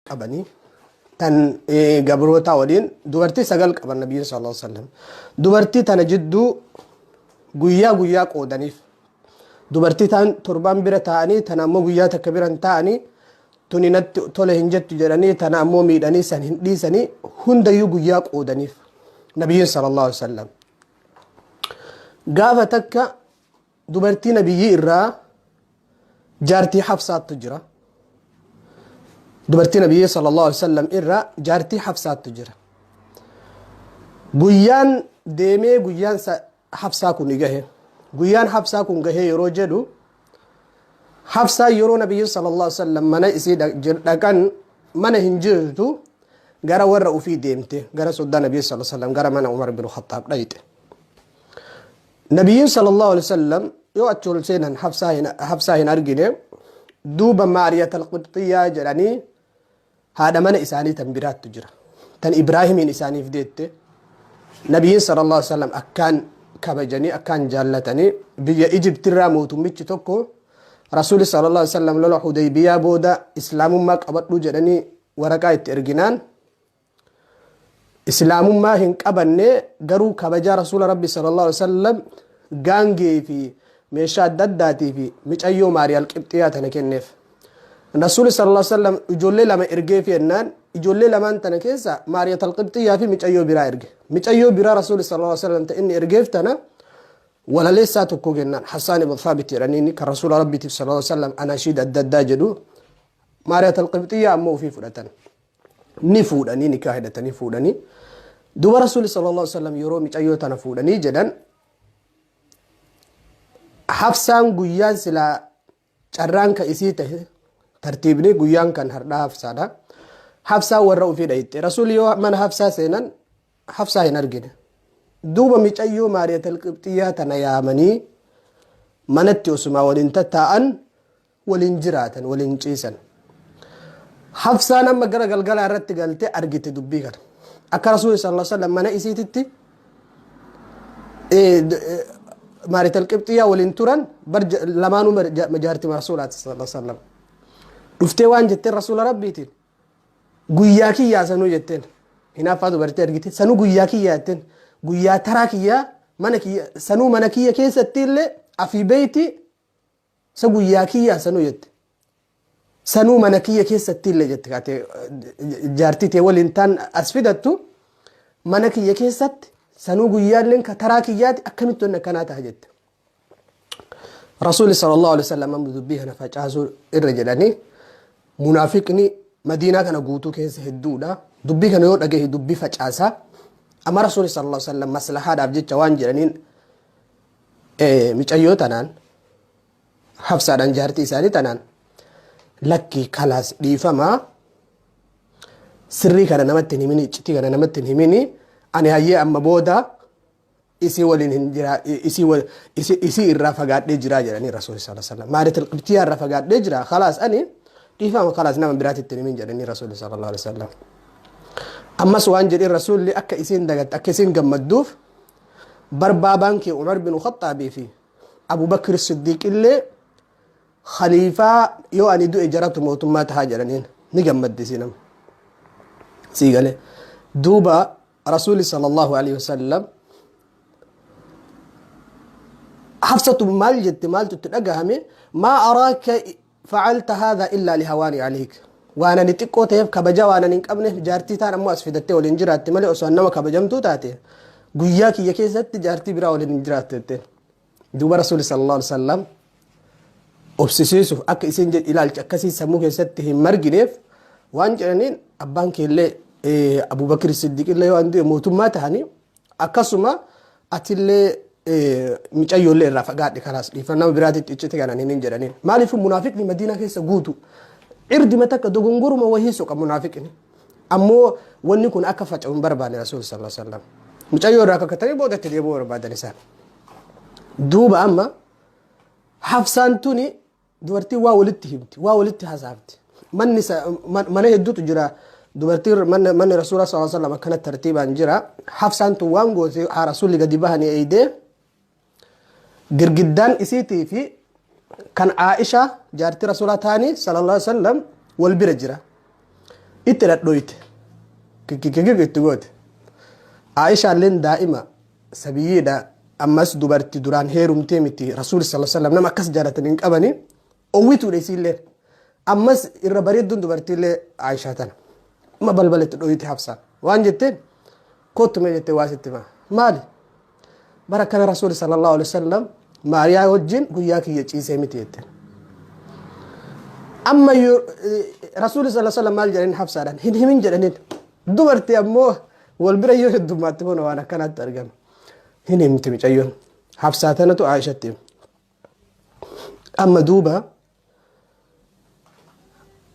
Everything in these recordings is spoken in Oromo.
Qabanii tan gabrootaa waliin dubartii sagal qaban nabiyyiin sallallahu alaihi wasallam. Dubartii tana jidduu guyyaa guyyaa qoodaniif. Dubartii taan torbaan bira taa'anii tana ammoo guyyaa takka bira hin taa'anii, tuni natti tole hin jettu jedhanii tana ammoo miidhanii san hin dhiisanii, hundayyuu guyyaa qoodaniif nabiyyiin sallallahu alaihi wasallam. Gaafa takka dubartii nabiyyii irraa jaartii Hafsaattu jira. Dubartii nabiyyii sallallahu alaihi wasallam irraa jaartii Hafsaattu jira. Guyyaan deemee guyyaan Hafsaa kun gahe. Guyyaan Hafsaa kun gahee yeroo jedhu, Hafsaan yeroo nabiyyiin sallallahu alaihi wasallam mana isii dhaqan mana hin jirtu, gara warra ufii deemte, gara soddaa nabiyyi sallallahu alaihi wasallam, gara mana Umar bin Khattaab dhayxe. Nabiyyiin sallallahu alaihi wasallam yoo achi ol seenan Hafsaa hin argine. Duuba Maariyat al-Qibxiyyaa jedhanii haadha mana isaanii tan biraattu jira. Tan Ibraahimiin isaaniif deette. Nabiyyiin sallallahu alaihi wasallam akkaan kabajanii, akkaan jaallatanii, biyya Ijiptirraa mootummichi tokko Rasuulli sallallahu alaihi wasallam lola Hudaybiyaa booda islaamummaa qabadhu jedhanii waraqaa itti erginaan islaamummaa hin qabanne, garuu kabajaa rasuula rabbi sallallahu alaihi wasallam gaangee fi meeshaa adda addaatii fi micayyoo Maariyaal Qibxiyaa tana kenneef. Rasuulli sallallahu alaihi wasallam ijoollee lama ergee fi ennaan ijoollee lamaan tana keessa Maariyaat al-Qibxiyaa fi micayyoo biraa erge. Micayyoo biraa rasuulli sallallahu alaihi wasallam ta inni ergeef tana walaleessaa tokko kennaan, Hassaan ibn Thaabit jedhaniini, kan rasuula rabbiitiif sallallahu alaihi wasallam anashiid adda addaa jedhu. Maariyaat al-Qibxiyaa ammoo ofii fudhatan. Ni fuudhanii, nikaa hidhatanii fuudhanii. Duuba rasuulli sallallahu alaihi wasallam yeroo micayyoo tana fuudhanii jedhan, Hafsaan guyyaan silaa carraan ka isii tahe, tartiibni guyyaan kan hardhaa Hafsaadha. Hafsaan warra ofii dhayxe. Rasuulli yoo mana Hafsaa seenan Hafsaa hin argine. Duuba micayyoo Maariyat al-Qibxiyyaa tana yaamanii manatti osumaa waliin tattaa'an, waliin jiraatan, waliin ciisan. Hafsaan amma gara galgalaa irratti galtee argite dubbii kana. Akka Rasuulli sallallahu alaihi wasallam mana isiititti Maariyatal Qibxiyyaa waliin turan, bar lamaanuu jaartii Rasuulaati sallallahu alaihi wasallam. Dhuftee waan jetteen Rasuula Rabbiitiin, guyyaa kiyyaa sanuu jetteen. Hinaaffaa dubartii argite, sanuu guyyaa kiyyaa jetteen, guyyaa taraa kiyyaa, mana kiyya sanuu, mana kiyya keessatti illee, afii beeyti isa guyyaa kiyyaa sanuu jette. Sanuu mana kiyya keessatti illee jette, kaatee jaartii tee waliin taan as fidattu mana kiyya keessatti sanuu guyyaalleen ka taraa kiyyaati, akkamitti wanni akkanaa ta'a jette. Rasuulli sallallahu alaihi wasallam amma dubbii kana facaasuu irra jedhanii, munaafiqni Madiinaa kana guutuu keessa hedduudha. Dubbii kana yoo dhagahe dubbii facaasaa. Amma Rasuulli sallallahu alaihi wasallam maslahaadhaaf jecha waan jedhaniin, micayyoo tanaan, Hafsaadhaan, jaartii isaanii tanaan, lakkii kalaas dhiifamaa, sirrii kana namatti hin himini, iccitii kana namatti hin himini, ani hayyee amma booda isii waliin hin jira, isii irraa fagaadhee jira jedhanii. Rasuulli sallallahu alaihi wasallam Maariyatul Qibxiyyaa irraa fagaadhee jira, kalaas ani dhiifama, kalaas nama biraatti hin himin jedhanii. Rasuulli sallallahu alaihi wasallam ammas waan jedhin, Rasuulli akka isiin dagatte, akka isiin gammadduuf, barbaabaan kee Umar bin Khaxxaabii fi Abu Bakr Siddiq illee khaliifaa, yoo ani du'e jaratu mootummaa tahaa jedhaniin. Ni gammaddi isii nama sii galee. Duuba Rasuulli sallallahu alaihi wasallam, Hafsatu maal jette, maaltu itti dhagahame? Maa araaka facalta haadha illaa lihawaani alayk, waan ani xiqqoo ta'eef, kabaja waan ani hin qabneef jaartii taan ammoo as fidattee waliin jiraatte malee, osoo an nama kabajamtuu taate guyyaa kiyya keessatti jaartii biraa waliin hin jiraattu jetteen. Duuba Rasuulli sallallahu alaihi wasallam obsisiisuuf, akka isiin jedhu ilaalcha akkasii sammuu keessatti hin margineef, waan jedhaniin, abbaan keellee Abubakir Siddiq illee yoo an du'e mootummaa tahanii, akkasuma atillee micayyoollee irraa fagaadhe, kalaas dhiifama, nama biraatitti icciti kanaan hin jedhaniin. Maaliif? Munaafiqni Madiinaa keessa guutu irdima takka dogongoruma wahii soqa munaafiqni. Ammoo wanni kun akka faca'u hin barbaanne Rasuul sallallahu alaihi wasallam. Mucayyoo irraa kakatanii booda itti deebi'uu barbaadan isaan. Duuba amma Hafsaan tuni dubartiin waa walitti himti, waa walitti hasaafti. Manni mana hedduutu jira. Dubartiin manni Rasuula sallallahu alaihi wasallam akkana tartiibaan jira. Hafsaan tun waan goote, haa Rasuulli gadi bahanii eeydee girgiddaan isiitii fi kan Aisha jaartii Rasuulaa taanii sallallahu alaihi wasallam wal bira jira. Itti dhadhooyte. Kikkikikik itti goote. Aayishaalleen daa'ima sabiyyiidha. Ammas dubarti duraan heerumtee miti. Rasuulli sallallahu alaihi wasallam nama akkas jaalatan hin qabani. Owwituudha isiilleen. Ammas irra bareedduun dubartiillee Aayishaa tana. Amma balbala itti dhooyte Hafsaan. Waan jetteen kottu mee jettee waa sitti himaa. Maali? Bara kana Rasuulli sallallahu alaihi wasallam Maariyaa wajjin guyyaa kiyya ciisee miti jetteen. Amma Rasuulli sallallahu alaihi wasallam maal jedhaniin Hafsaadhaan hin himin jedhaniin. Dubartii ammoo wal bira yoo heddummaatti kun waan akkanaatti argama. Hin himti micayyoon. Hafsaa tanatu Aayishatti hima. Amma duuba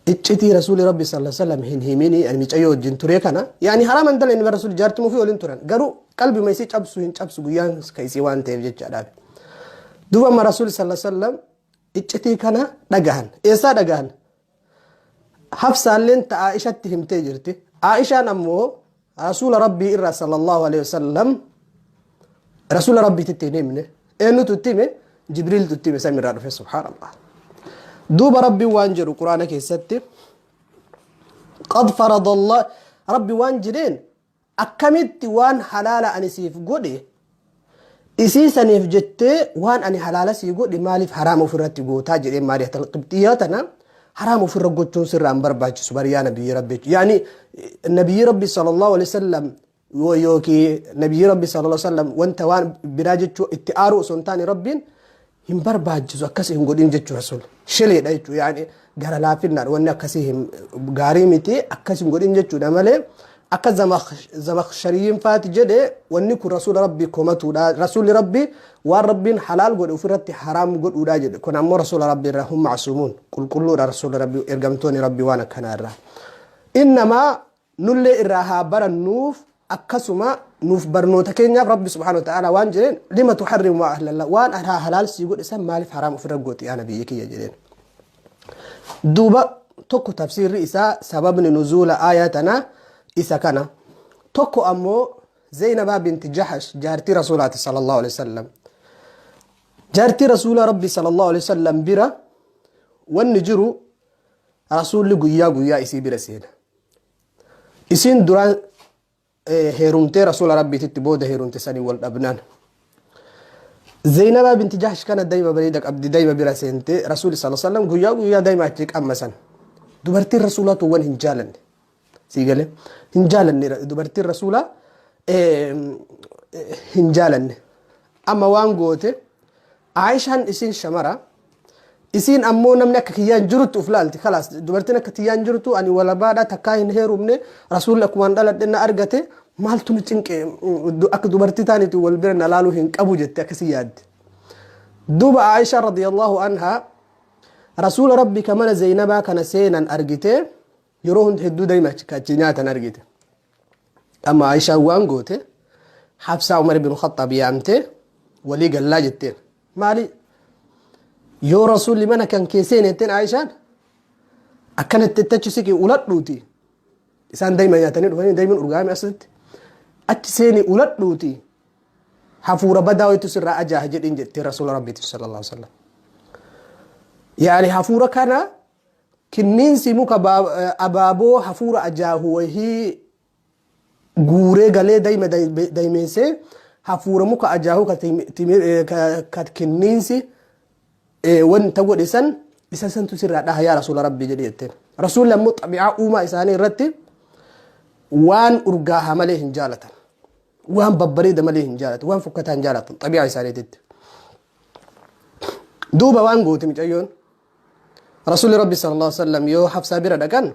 iccitii Rasuulli Rabbi sallallahu alaihi wasallam hin himini ani micayyoo wajjin turee kana yaani haraama hin dalayne bara Rasuulli jaartuma ofii waliin turan garuu qalbima isii cabsu hin cabsu guyyaan ka isii waan ta'eef jechaadhaaf. Duuba amma Rasuulli sallallahu alaihi wasallam iccitii kana dhagahan. Eessaa dhagahan? Hafsaalleen ta Aa'ishatti himtee jirti. Aa'ishaan ammoo Rasuula Rabbii irraa sallallahu alaihi wasallam Rasuula Rabbiititti hin himne. Eenyutu itti hime? Jibriiltu itti hime samiirraa dhufe subhaanallah. Duuba Rabbiin waan jedhu Quraana keessatti qad faradallah Rabbi waan jedheen Akkamitti waan halaala ani siif godhe isii saniif jettee waan ani halaala sii godhe maaliif haraama ofirratti gootaa jedheen Maariyaat al-Qibxiyyaa tana haraama ofirra gochuun sirraa hin barbaachisu bar yaa nabiyyi rabbi yaani nabiyyi rabbi sallallahu alaihi wasallam yookiin nabiyyi rabbi sallallahu alaihi wasallam wanta waan biraa jechuu itti aaruu osoo hin taane rabbiin hin barbaachisu akkas hin godhin jechuu rasul shileedha jechuu yaani gara laafinnaan wanni akkasii hin gaarii miti akkas hin godhin jechuudha malee akka zamakhshariyin faati jedhe wanni kun rasuula rabbii komatuudha rasuulli rabbii waan rabbiin halaal godhe ofirratti haraam godhuudha jedhe kun ammoo rasuula rabbii irraa hum macsuumuun qulqulluudha rasuula rabbii ergamtoonni rabbii waan akkanaa irraa innamaa nullee irraa haa barannuuf akkasuma nuuf barnoota keenyaaf rabbi subhaanahu wa ta'aalaa waan jedheen lima tuharrimu maa ahlalla waan alhaa halaal sii godhe san maaliif haraam ofirra gooti yaa nabiyyi kiyya jedheen. Duuba tokko tafsiirri isaa sababni nuzuula aayaa tanaa isa kana tokko ammoo Zeynabaa binti Jahash jaartii rasuulaati sallallahu alaihi wasallam jaartii rasuula rabbi sallallahu alaihi wasallam bira wanni jiru rasuulli guyyaa guyyaa isii bira seena. Isiin duraan heerumtee rasuula rabbiititti booda heerumte sanii wal dhabnaan. Zeynabaa binti Jahsh kana dayma bareeda qabdi dayma bira seente rasuuli sallallahu alaihi wasallam guyyaa guyyaa dayma achi qammasan. Dubartiin rasuulaatu wan hin jaalanne. Sii galee hin jaalanne dubartiin rasuulaa hin jaalanne. Amma waan goote Aayishaan isiin shamara isiin ammoo namni akka kiyyaa hin jirutti uf laalti kalaas dubartiin akka tiyyaa hin jirtu ani walabaadha takkaa hin heerumne rasuulli akkumaan dhaladhe na argate maaltu nu cinqe akka dubartii taaniiti wal bira na laaluu hin qabu jette akkasii yaadde. Duuba Aayishaa radiyallahu anhaa rasuula rabbi ka mana Zeynabaa kana seenan argite yeroo hunda hedduu daa'ima achi nyaatan argite. Amma Aayishaan waan goote Hafsaa Umar ibn Khaxxaab yaamtee walii gallaa jetteen. Maali? Yoo rasuulli mana kan kee seene jetteen Aayishaan akkanatti itti achi siqi uladhuuti. Isaan daa'ima nyaatanii dhufanii daa'imni urgaame asitti. Achi seeni uladhuuti. Hafuura badaa wayitu sirraa ajaaha jedhiin jettee rasuula rabbiitiif sallallahu alaihi wasallam. Yaani hafuura kana Kinniinsi muka abaaboo hafuura ajaahu wayii guuree galee dayma daymeessee hafuura muka ajaahu ka kinniinsi wanta godhe san isa santu sirraa dhaha yaa rasuula rabbii jedhi jetteen. Rasuulli ammoo xabi'aa uumaa isaanii irratti waan urgaahaa malee hin jaalatan. Waan babbareeda malee hin jaalatan. Waan fokkataa hin jaalatan xabi'aa isaaniititti. Duuba waan goote micayyoon Rasuulli Rabbi sallallahu alaihi wasallam yoo Hafsaa bira dhaqan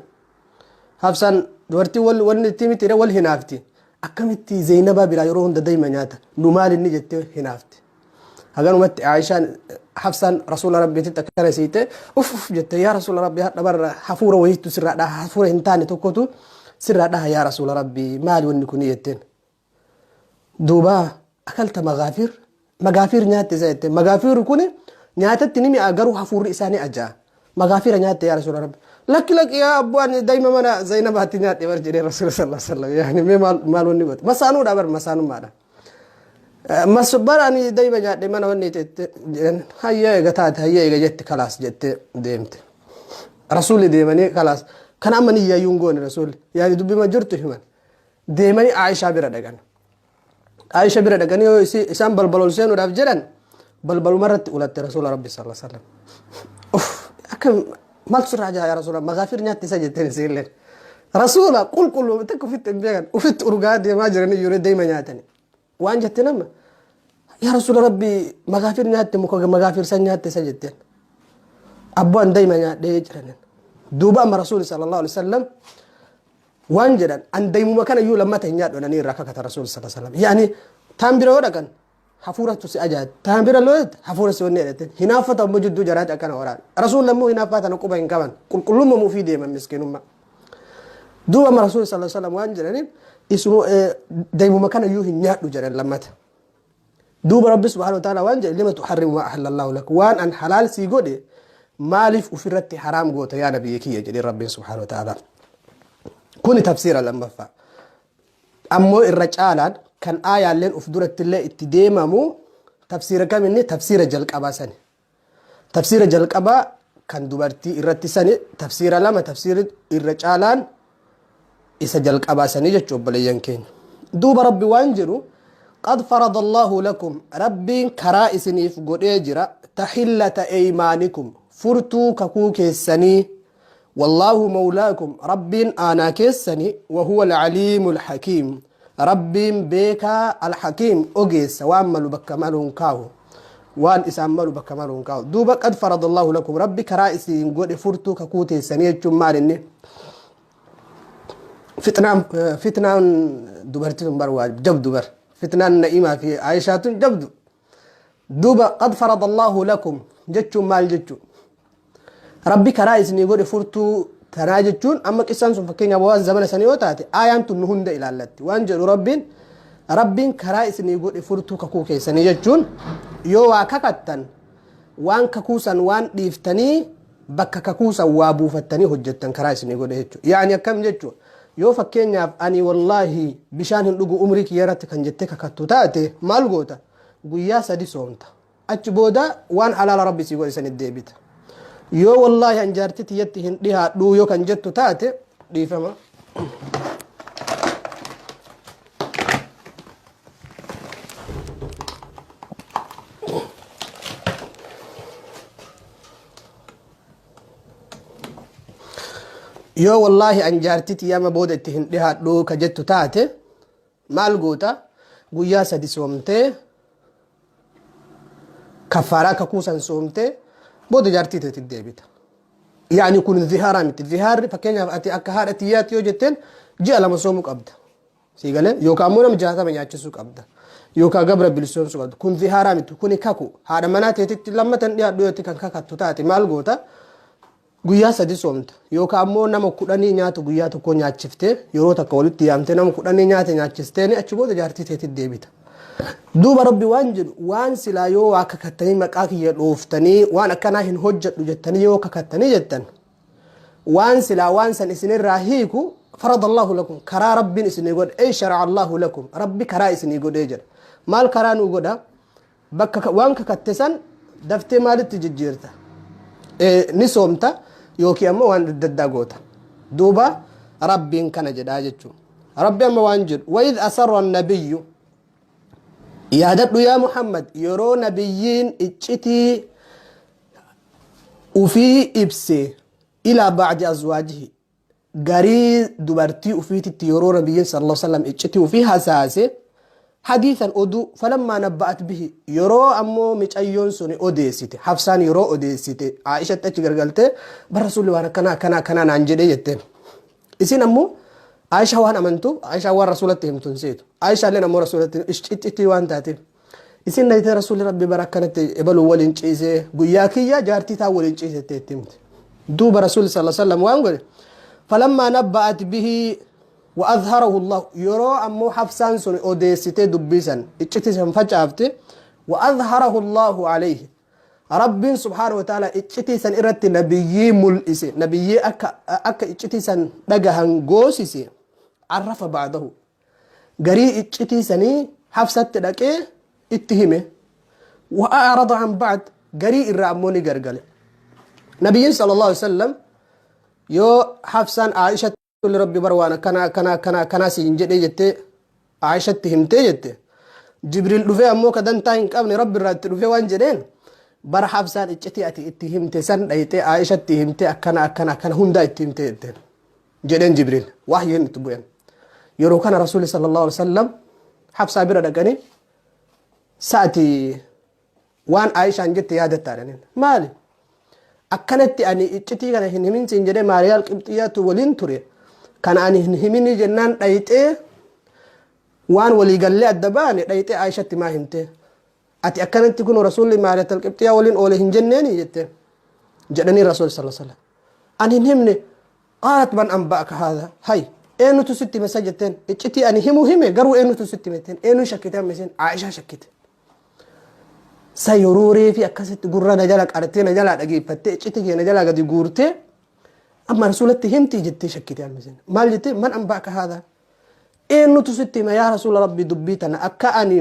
Hafsaan dubartii wal wanni itti miti wal hinaafti. Akkamitti Zeynabaa biraa yeroo hunda dayma nyaata nu maal inni jettee hinaafti. Haganumatti Aayishaan Hafsaan Rasuula Rabbiititti akkana siite uf uf jette yaa Rasuula Rabbii hadha barra hafuura wayiitu sirraa dhaha hafuura hin taane tokkotu sirraa dhaha yaa Rasuula Rabbii maali wanni kuni jetteen. Duuba akalta magaafiir magaafiir nyaatte isa jette magaafiirri kun nyaatatti ni mi'a garuu hafuurri isaa ni ajaa'a magaafiira nyaatte yaa rasuula rabbi lakki lakki yaa abboo ani daa'ima mana zaynabaatti nyaadhe bar jedhee rasuula sallallahu alaihi wasallam yaani mee maal maal wanni goote masaanuudha bar masaanummaadha mas bar ani daa'ima nyaadhe mana wanni jette jedhan hayya eega taate hayya eega jette kalaas jette deemte rasuulli deemanii kalaas Kana amma niyyaayyuu hin goone rasuulli. Yaani dubbima jirtu himan. Deemanii Aayishaa bira dhaqan. Aayisha bira dhaqanii yoo isaan balbala ol seenuudhaaf jedhan balbaluma irratti ulatte rasuula rabbi sallallahu alaihi wasallam. Uff akka maaltu sirraa jaa yaa rasuula magaafir nyaatte isa jetteen isiilleen. Rasuula qulqulluu takka ofitti hin beekan ofitti urgaa deemaa jiranii yeroo deema nyaatani. Waan jette nama yaa rasuula rabbi magaafir nyaatte muka magaafir san nyaatte isa jetteen. Abboo an deema nyaadhee jedhaniin. Duuba amma rasuuli sallallahu alaihi wasallam waan jedhan an daymuma kana iyyuu lammata hin nyaadhu jedhanii irraa kakatan rasuulli sallallahu alaihi wasallam. Yaani taan bira yoo dhaqan hafuuratu si ajaa'ib taan bira loo hafuura si wanni jedhate hinaaffata ammoo jidduu jaraati akkana waraan rasuulli ammoo hinaaffaa tana quba hin qaban qulqullummaa ofii deeman miskiinummaa. Duuba amma rasuulli sallallahu alaihi wasallam waan jedhaniin isuma daymuma kana iyyuu hin nyaadhu jedhan lammata. Duuba Rabbi subhaanahu wa ta'ala waan jedhe lima tuharrimu maa ahallallahu lak waan an halaal sii godhe maaliif ofirratti haraam goota yaa nabiyyi kiyya jedhee Rabbiin subhaanahu wa ta'ala. Kuni tafsiira lammaffaa. Ammoo irra caalaan kan aayaalleen of duratti illee itti deemamu tafsiira kaminni tafsiira jalqabaa sani. Tafsiira jalqabaa kan dubartii irratti sani tafsiira lama tafsiirri irra caalaan isa jalqabaa sanii jechuu obboleeyyan keenya. Duuba Rabbi waan jedhu qad farada Allahu lakum Rabbiin karaa isiniif godhee jira tahillata eymaanikum furtuu kakuu keessanii wallaahu mawlaakum Rabbiin aanaa keessani wahuwa alcaliimu alhakiim Rabbiin beekaa alhakiim ogeessa waan malu bakka maluun kaahu waan isaan malu bakka maluun kaahu. Duuba qad faradallahu lakum Rabbi karaa isin godhe furtuu kakuu teessanii jechuun maal inni fitnaan fitnaan dubartii tun bar waa jabdu bar fitnaan Na'imaa fi Aayishaa tun jabdu. Duuba qad faradallahu lakum jechuun maal jechuu? Rabbi karaa isinii godhe furtuu tanaa jechuun amma qissaan sun fakkeenyaaf waan zamana sanii yoo taate aayaan tun nu hunda ilaallatti waan jedhu Rabbiin Rabbiin karaa isinii godhe furtuu kakuu keessanii jechuun yoo waa kakattan waan kakuu san waan dhiiftanii bakka kakuu san waa buufattanii hojjettan karaa isinii godhe jechuudha. Yaani akkam jechuudha yoo fakkeenyaaf ani wallaahi bishaan hin dhugu umrii kiyya irratti kan jettee kakattu taate maal goota guyyaa sadi soomta. Achi booda waan halaala Rabbi sii godhe sanitti deebita. Yoo wallaahi an jaartii tiyyatti hin dhihaadhuu yoo kan jettu taate dhiifama. Yoo wallaahi an jaartii tiyya amma booda itti hin dhihaadhuu ka jettu taate maal goota guyyaa sadi soomtee kaffaaraa kakuu san soomtee booda jaartii teetti deebita. Yaani kun zihaaraa miti. Zihaarri fakkeenyaaf ati akka haadha tiyyaatti yoo jetteen ji'a 2 soomuu qabda. Sii galee yookaan immoo nama 60 nyaachisuu qabda. Yookaan gabra bilisoomsuu qabda. Kun zihaaraa miti. Kuni kaku. Haadha manaa teetitti lammatan dhiyaadhu yoo kan kakattu taate maal goota? Guyyaa sadi soomta. Yookaan ammoo nama kudhanii nyaata guyyaa tokkoo nyaachiftee yeroo takka walitti yaamtee nama kudhanii nyaata nyaachisteeni achi booda jaartii teetitti deebita. Duuba Rabbi waan jedhu waan silaa yoo waa kakattanii maqaa kiyya dhooftanii waan akkanaa hin hojjedhu jettanii yoo kakattanii jettan waan silaa waan san isinirraa hiiku faradallahu lakum karaa Rabbiin isinii godhe ey shara'a Allahu lakum Rabbi karaa isinii godhee jedha. Maal karaa nuu godha? Bakka waan kakatte san daftee maalitti jijjiirta? Ni soomta yookiin ammoo waan adda addaa goota. Duuba Rabbiin kana jedhaa jechuudha. Rabbi amma waan jedhu wayid asarra nabiyyu yaadadhu yaa Muhammad yeroo nabiyyiin iccitii ufii ibse ilaa ba'di azwaajihi garii dubartii ufiititti yeroo nabiyyiin sallallahu alaihi wasallam iccitii ufii hasaase hadiisan oduu falammaa nabba'at bihi yeroo ammoo micayyoon suni odeessite Hafsaan yeroo odeessite Aa'ishatti achi gargaltee bar rasuulli waan akkanaa akkanaa akkanaa naan jedhee jetteen isin ammoo Aa'ishaa waan amantuuf Aa'ishaa waan rasuulatti himtu hin seetu Aa'ishaalleen ammoo rasuulatti iccitii waan taateef isin dhayitee rasuulli rabbi bara akkanatti ebaluu waliin ciisee guyyaa kiyya jaartii taa waliin ciise jettee itti himte. Duuba rasuulli sallallahu alaihi wasallam waan godhe falammaa nabba'at bihi wa azharahu Allah yeroo ammoo Hafsaan sun odeessitee dubbii san iccitii san facaafte wa azharahu Allahu alayhi Rabbiin subhaanahu wa ta'ala iccitii san irratti nabiyyii mul'ise nabiyyii akka iccitii san dhagahan goosise arrafa ba'dahu Garii iccitii sanii Hafsatti dhaqee itti hime. Wa a'rada an ba'd garii irraa ammoo ni gargale. Nabiyyiin sallallahu alaihi wasallam Yoo Hafsaan Aa'ishatti Rasuulli Rabbi bar waan akkana akkana akkana akkanaa siin jedhee jettee Aayishatti himtee jette. Jibriil dhufee ammoo ka dantaa hin qabne Rabbi irraa itti dhufee waan jedheen bar Hafsaan iccitii ati itti himte san dhayxee Aayishatti himtee akkana akkana akkana hundaa itti himte jetteen. Jedheen Jibriil wahyiin itti bu'een. Yeroo kana Rasuulli sallallahu alaihi wasallam Hafsaa bira dhaqanii sa'ati waan Aayishaan jette yaadatta jedhaniin. Maali? Akkanatti ani iccitii kana hin himin siin jedhee Maariyaal Qibxiyyaatu waliin ture. Kana ani hin himinii jennaan dhayxee waan walii gallee adda baane dhayxee Aayishatti maa himte? Ati akkanatti kun Rasuulli Maariyaal Qibxiyyaa waliin oole hin jenneeni jette. Jedhanii Rasuulli sallallahu alaihi wasallam. Ani hin himne. Qaalat man anba'aka haadha hay eenyutu sitti hime sa jetteen iccitii ani himuu hime garuu eenyutu sitti hime jetteen eenyuun shakkite amma isheen Aayishaa shakkite. Sa yeroo reefi akkasitti gurra na jala qartee na jalaa dhageeffattee iccitii kee na jalaa gadi guurtee amma rasuulatti himtii jettee shakkite amma isheen maal jettee man anba'aka haadha eenyutu sitti hime yaa rasuula rabbii dubbii tana akka ani